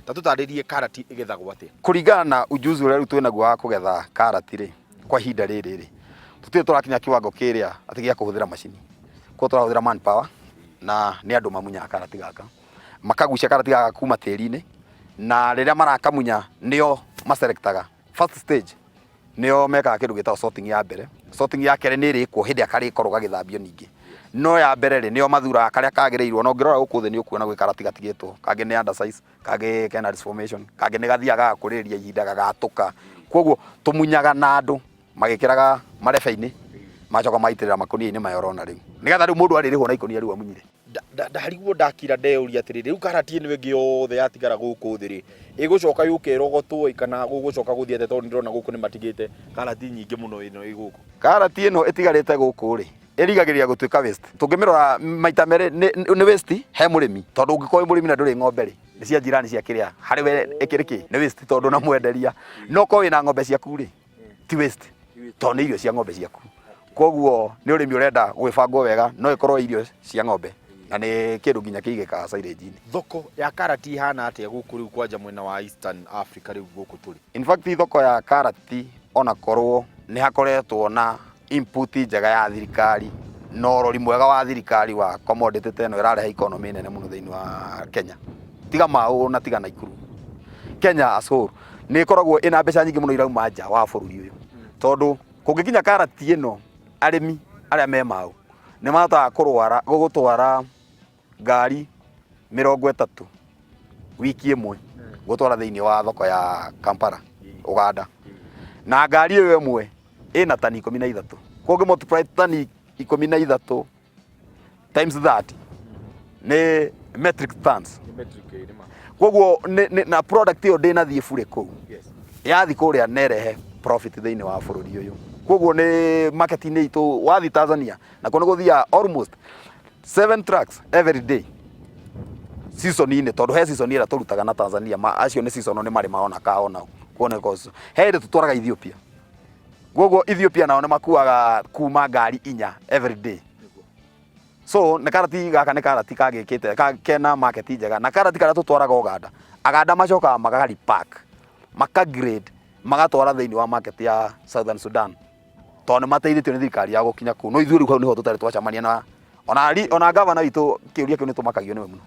Ta tũtarĩrie karati ĩgethagwo atĩa? Kũringana na ujuzi ũrĩa rĩu twĩnaguo wa kũgetha karati rĩ, kwa ihinda rĩrĩ rĩ, tũtirĩ tũrakinya kiwango kĩrĩa atĩ gĩa kũhũthĩra macini. Koguo tũrahũthĩra manpower na nĩ andũ mamunyaga karati gaka. Makagucia karati gaka kuma tĩri-inĩ na rĩrĩa marakamunya nĩo maselectaga. First stage nĩo mekaga kĩndũ gĩtagwo sorting ya mbere. Sorting ya kerĩ nĩ ĩrĩkwo hĩndĩ ĩrĩa karĩkorwo gagĩthambio ningĩ. No ya mbere rĩ, nĩo mathuraga karĩa kagĩrĩirwo na ũngĩrora gũkũ thĩ nĩ ũkuona gwĩ karati gatigĩtwo, kangĩ nĩ undersize, kangĩ kena disformation, kangĩ nĩ gathiaga gagakũrĩrĩria ihinda gagatũka. Koguo tũmunyaga na andũ magĩkĩraga marebe-inĩ magacoka magaitĩrĩra makũnia-inĩ maya ũrona rĩu. Nĩgetha rĩu mũndũ arĩrĩhwo na ikũnia rĩu amunyire. Ndarigwo ndakira ndeyũria atĩrĩrĩ, rĩu karati ĩno ĩngĩ yothe yatigara gũkũ thĩ rĩ, ĩgũcoka yũke ĩrogotwo ĩ kana gũgũcoka gũthiĩ atĩa tondũ nĩndĩrona gũkũ nĩ matigĩte karati nyingĩ mũno ĩno ĩ gũkũ. Karati ĩno ĩtigarĩte gũkũ rĩ, ĩrigagĩrĩria gũtuĩka waste. Tũngĩmĩrora maita merĩ nĩ waste he mũrĩmi tondũ ũngĩkorwo wĩ mũrĩmi na ndũrĩ ng'ombe rĩ, nĩ cia njirani cia kĩrĩa, harĩ we ĩkĩrĩ kĩ? Nĩ waste tondũ ndũnamwenderia. No korwo wĩna ng'ombe ciaku rĩ, ti waste tondũ nĩ irio cia ng'ombe ciaku. Koguo nĩ ũrĩmi ũrenda gwĩbangwo wega no ĩkorwo irio cia ng'ombe na nĩ kĩndũ nginya kĩigĩkaga silage-inĩ. Thoko ya karati ĩhana atĩa gũkũ rĩu kwanja mwena wa Eastern Africa rĩu gũkũ tũrĩ? In fact thoko ya karati onakorwo nĩ hakoretwo na input njega ya thirikari na ũrori mwega wa thirikari wa commodity ta ĩno ĩrarehe economy nene mũno thĩinĩ wa Kenya, tiga Mau na tiga Naikuru, Kenya as whole nĩ ĩkoragwo ĩna mbeca nyingĩ mũno irauma nja wa bũrũri ũyũ, tondũ kũngĩkinya karati ĩno arĩmi arĩa me Mau nĩ mahotaga kũrwara gũtwara ngari 30 wiki ĩmwe gũtwara thĩinĩ wa thoko ya Kampala, Uganda, na ngari ĩyo ĩmwe ĩna tani 13. Koguo ũngĩ multiply tani 13 times 30 nĩ metric tons. Koguo na product ĩyo ndĩnathiĩ bure kũu, yathi kũrĩa na ĩrehe profit thĩinĩ wa bũrũri ũyũ. Koguo nĩ market-inĩ itũ wathi Tanzania nakuo nĩ gũthiaga almost 7 trucks every day season-inĩ, tondũ he season ĩrĩa tũrutaga na Tanzania, acio nĩ season nĩ marĩmaga ona kahawa nao. Koguo nĩ he hĩndĩ tũtwaraga Ethiopia. Koguo Ethiopia nao nĩ makuaga kuma ngari 4 every day. So nĩ karati gaka nĩ karati kagĩkĩte kena market njega, na karati karĩa tũtwaraga Uganda, Aganda macokaga maka repack, maka grade, magatwara thĩinĩ wa market ya Southern Sudan, tondũ nĩ mateithĩtio nĩ thirikari ya gũkinya kũu. No ithuĩ rĩu hau nĩho tũtarĩ twacemania na ona gavana witũ, kĩũria kĩu nĩ tũmakagio nĩwe mũno.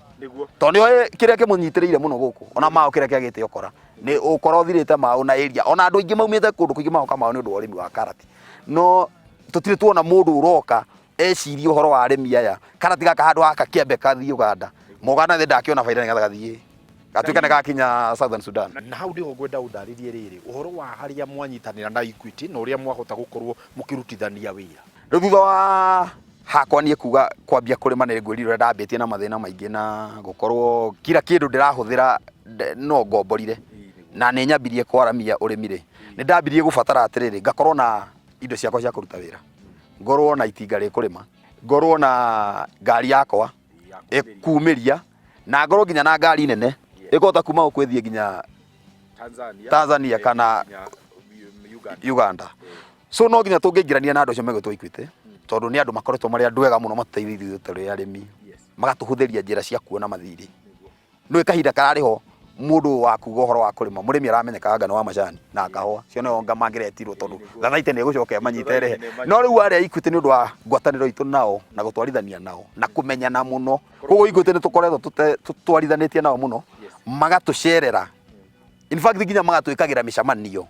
Tondũ nĩoĩ kĩrĩa kĩmũnyitĩrĩire mũno gũkũ, ona Mao kĩrĩa kĩagĩte ũkora nĩ ũkora ũthirĩte Mao na area, ona andũ aingĩ maumĩte kũndũ kũingĩ magoka Mao nĩ ũndũ wa ũrĩmi wa karati, no tũtirĩ tuona mũndũ ũroka ecirie ũhoro wa arĩmi aya. Karati gaka handũ gaka kĩambe kathiĩ Uganda, Mũganda thĩ ndakĩona baida nĩgetha gathiĩ gatuĩke nĩ gakinya Southern Sudan. Na hau nĩho ngwenda ũndarĩrie rĩrĩ, ũhoro wa harĩa mwanyitanĩra na Equity na ũrĩa mwahota gũkorwo mũkĩrutithania wĩra. Rĩu thutha wa hakwa niĩ kuga kwambia kũrĩma nĩ ngwĩrire ũrĩa ndambĩtie na mathĩna maingĩ na gũkorwo kila kĩndũ ndĩrahũthĩra no ngomborire na nĩ nyambirie kwaramia ũrĩmi rĩ, nĩ ndambirie gũbatara atĩrĩrĩ, ngakorwo na indo ciakwa cia kũruta wĩra, ngorwo na itinga rĩkũrĩma, ngorwo na ngari yakwa ĩkumĩria, na ngorwo nginya na ngari nene ĩkũhota kuma gũkũ ĩthiĩ nginya Tanzania kana Uganda. So no nginya tũngĩingĩrania na andũ acio megwĩtwo Equity, tondũ nĩ andũ makoretwo marĩ andũ ega mũno matũteithĩtie tũrĩ arĩmi, magatũhũthĩria njĩra cia kuona mathirĩ. Nĩũĩ kahinda kararĩ ho mũndũ wa kuga ũhoro wa kũrĩma, mũrĩmi aramenyekaga anga nĩ wa macani na kahũa, cio nĩo anga mangĩretirwo tondũ thathaitĩ nĩ ĩgũcoka ĩmanyite ĩrĩhe. No rĩu arĩa Equity nĩ ũndũ wa ngwatanĩro itũ nao na gũtwarithania nao na kũmenyana mũno, koguo Equity nĩ tũkoretwo tũtwarithanĩtie nao mũno, magatũcerera, in fact nginya magatwĩkagĩra mĩcemanio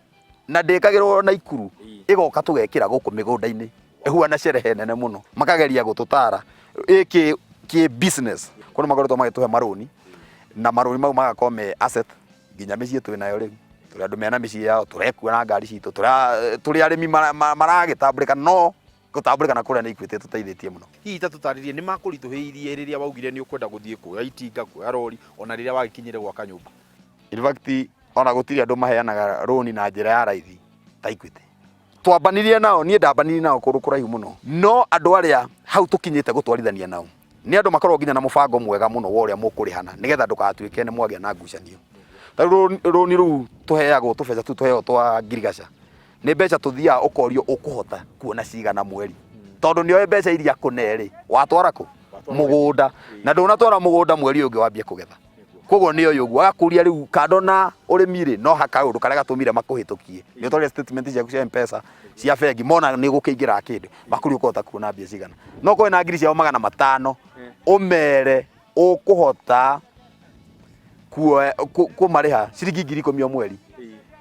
na ndĩkagĩrwo Naikuru, ĩgoka tũgekĩra gũkũ mĩgũnda-inĩ ĩhuana sherehe nene mũno, makageria gũtũtara ĩkĩ kĩ business. Kũu nĩ makoretwo magĩtũhe marũni na marũni mau magakorwo me asset, nginya mĩciĩ twĩ nayo rĩu, tũrĩ andũ mena mĩciĩ yao, tũrekua na ngari citũ, tũrĩ arĩmi maragĩtambũrĩka, no gũtambũrĩka na kũrĩa nĩ Equity tũteithĩtie mũno. Hihi ta tũtarĩrie nĩ makũritũhĩirie rĩrĩa waugire nĩ ũkwenda gũthiĩ kuoya itinga, kuoya rori, ona rĩrĩa wagĩkinyire gwaka nyũmba? In fact ona gũtirĩ andũ maheanaga rũni na njĩra ya raithi ta Equity. Twambanirie nao, niĩ ndambanirie nao kũndũ kũraihu mũno, no andũ arĩa hau tũkinyĩte gũtwarithania nao nĩ andũ makoragwo nginya na mũbango mwega mũno wa ũrĩa mũkũrĩhana nĩgetha ndũgatuĩke nĩ mwagĩa na ngucanio. Ta rĩu rũni rũu tũheagwo, tũbeca tũu tũheagwo twa ngirigaca, nĩ mbeca tũthiaga ũkorio ũkũhota kuona cigana mweri, tondũ nĩoĩ mbeca iria kũne rĩ watwara kũ mũgũnda, na ndũnatwara mũgũnda mweri ũyũ ũngĩ wambie kũgetha. Koguo nĩ ũyũ ũguo agakũria rĩu kando na ũrĩmi rĩ, no hakaũndũ karĩa gatũmire makũhĩtũkie. Nĩ ũtwarire statement ciaku cia M-Pesa cia bengi mona nĩ gũkĩingĩra kĩndũ makũria ũkũhota kuona mbia cigana. No ũkorwo na ngiri ciao 500 ũmere ũkũhota kũmarĩha ciringi 10,000 o mweri,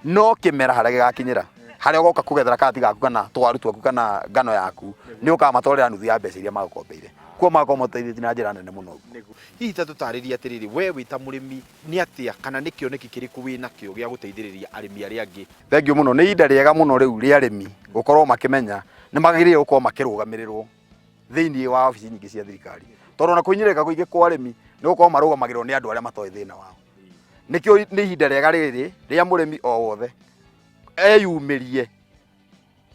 no kĩmera harĩa gĩgakinyĩra harĩa ũgoka kũgethera karati gaku kana tũwaru twaku kana ngano yaku, nĩ ũkamatwarĩra nuthu ya mbeca iria magũkombeire. Kuo magakorwo mateithĩtie na njĩra nene mũno. Nĩguo. Hihi ta tũtarĩrie atĩrĩrĩ, we wĩ ta mũrĩmi nĩ atĩa kana nĩ kĩoneki kĩrĩkũ wĩ nakĩo gĩa gũteithĩrĩria arĩmi arĩa angĩ? Thengiũ mũno. Nĩ ihinda rĩega mũno rĩu rĩa arĩmi gũkorwo makĩmenya nĩ magĩrĩire gũkorwo makĩrũgamĩrĩrwo thĩinĩ wa obici nyingĩ cia thirikari, tondũ ona kũhinyĩrĩrĩka kũingĩ kwa arĩmi nĩ gũkorwo marũgamagĩrĩrwo nĩ andũ arĩa matoĩ thĩna wao. Nĩkĩo nĩ ihinda rĩega rĩrĩ rĩa mũrĩmi o wothe eyumĩrie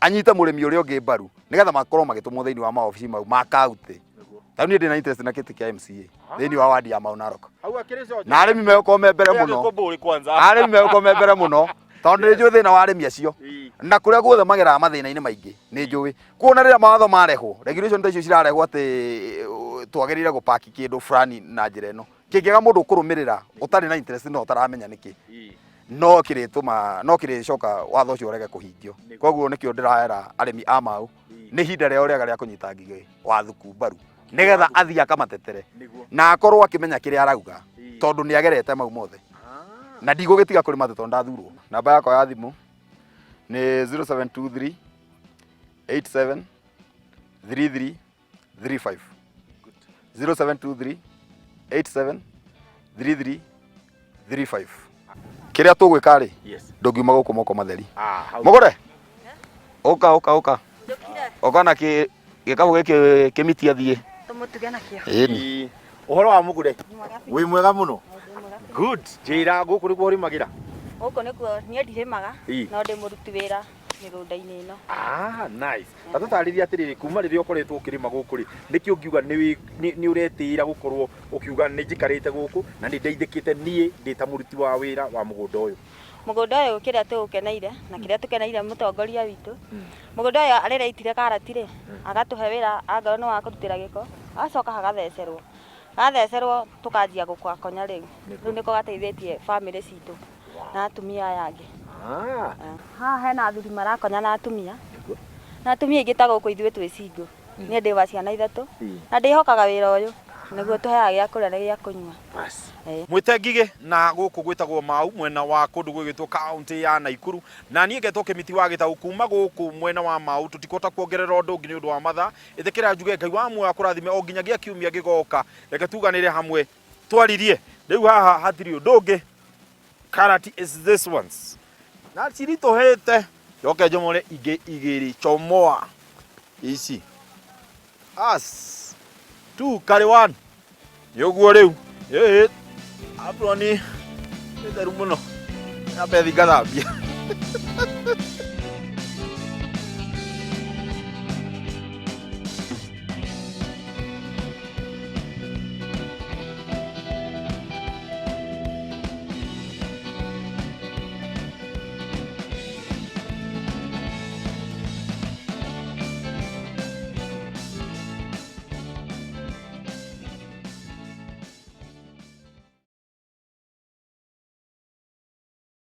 anyite mũrĩmi ũrĩa ũngĩ mbaru nĩgetha makorwo magĩtũmwo thĩinĩ wa maobici mau ma kaunti. Ta niĩ ndĩna interest na kĩtĩ kĩa MCA thĩinĩ wa wadi ya Mau Narok, na arĩmi megũkorwo me mbere mũno, arĩmi megũkorwo me mbere mũno, tondũ nĩ njũĩ thĩna wa arĩmi acio na kũrĩa guothe mageraga mathĩna-inĩ maingĩ nĩ njũĩ. Kuona rĩrĩa mawatho marehwo, regulation ta icio cirarehwo atĩ twagĩrĩire gũpaki kĩndũ fulani na njĩra ĩno, kĩngĩaga mũndũ ũkũrũmĩrĩra ũtarĩ na interest na ũtaramenya nĩkĩ, no kĩrĩtũma no kĩrĩcoka watho ũcio ũrege kũhingio. Koguo nĩkĩo ndĩraera arĩmi a Mau nĩ ihinda rĩao rĩega rĩa kũnyita Ngigĩ wa Thuku mbaru nĩgetha athiĩ akamatetere na akorwo akĩmenya kĩrĩa arauga, tondũ nĩ agerete mau mothe na ndigũgĩtiga kũrĩma atĩ tondũ ndathurwo. Namba yakwa ya thimũ nĩ 0723 87 33 35, 0723 87 33 35. Kĩrĩa tũgwĩka rĩ, ndũngiuma gũkũ moko matheri. Mũgũre ũka ũka ũka ũka na gĩkabũ gĩkĩ kĩmiti athiĩ. Tũmũtuge nakĩo. Ĩni. Ũhoro wa mũgũre? Wĩ mwega mũno. Good. Njĩra, gũkũ nĩkuo ũrĩmagĩra? Gũkũ nĩkuo niĩ ndirĩmaga, no ndĩ mũruti wĩra mĩgũnda-inĩ ĩno. Ah, nice. Ta tũtarĩrie atĩrĩrĩ, kuma rĩrĩa ũkoretwo ũkĩrĩma gũkũ rĩ, nĩkĩ ũngiuga nĩ ũretĩĩra gũkorwo ũkiuga nĩ njikarĩte gũkũ na nĩ ndeithĩkĩte niĩ ndĩ ta mũruti wa wĩra wa mũgũnda ũyũ? Mũgũnda ũyũ kĩrĩa tũũkeneire na kĩrĩa tũkeneire mũtongoria witũ, mũgũnda ũyũ rĩrĩa aitire karati rĩ, agatũhe wĩra angorwo nĩ wa kũrutĩra gĩko, hagacoka hagathecerwo. Hathecerwo tũkanjia gũgakonya rĩu. Rĩu nĩko gateithĩtie bamĩrĩ citũ na atumia aya angĩ. Haha hena athuri marakonya na atumia, na atumia aingĩ ta gũkũ ithuĩ twĩ single. Niĩ ndĩ wa ciana ithatũ na ndĩhokaga wĩra ũyũ nĩguo ũtũheaga gĩa kũrĩa na gĩa kũnyua. Mwĩte Ngigĩ na gũkũ gwĩtagwo Mau mwena wa kũndũ gwĩgĩtwo kaunti ya Naikuru, na niĩ ngetwo Kĩmiti wa Gĩtaũ kuma gũkũ mwena wa Mau. Tũtikũhota kuongerera ũndũ ũngĩ nĩ ũndũ wa mathaa. Ĩtĩkĩra njuge Ngai wa muoyo akũrathime o nginyagia kiumia gĩgoka. Reke tuganĩre hamwe twaririe. Rĩu haha hatirĩ ũndũ ũngĩ. Karati is this ones. Na ciritũhĩte. Njoke njomore ingĩ igĩrĩ chomoa ici. As two carry one. Nĩ ũguo rĩu. Ĩĩ. Apron nĩ theru mũno. Nyambe thiĩ ngathambie.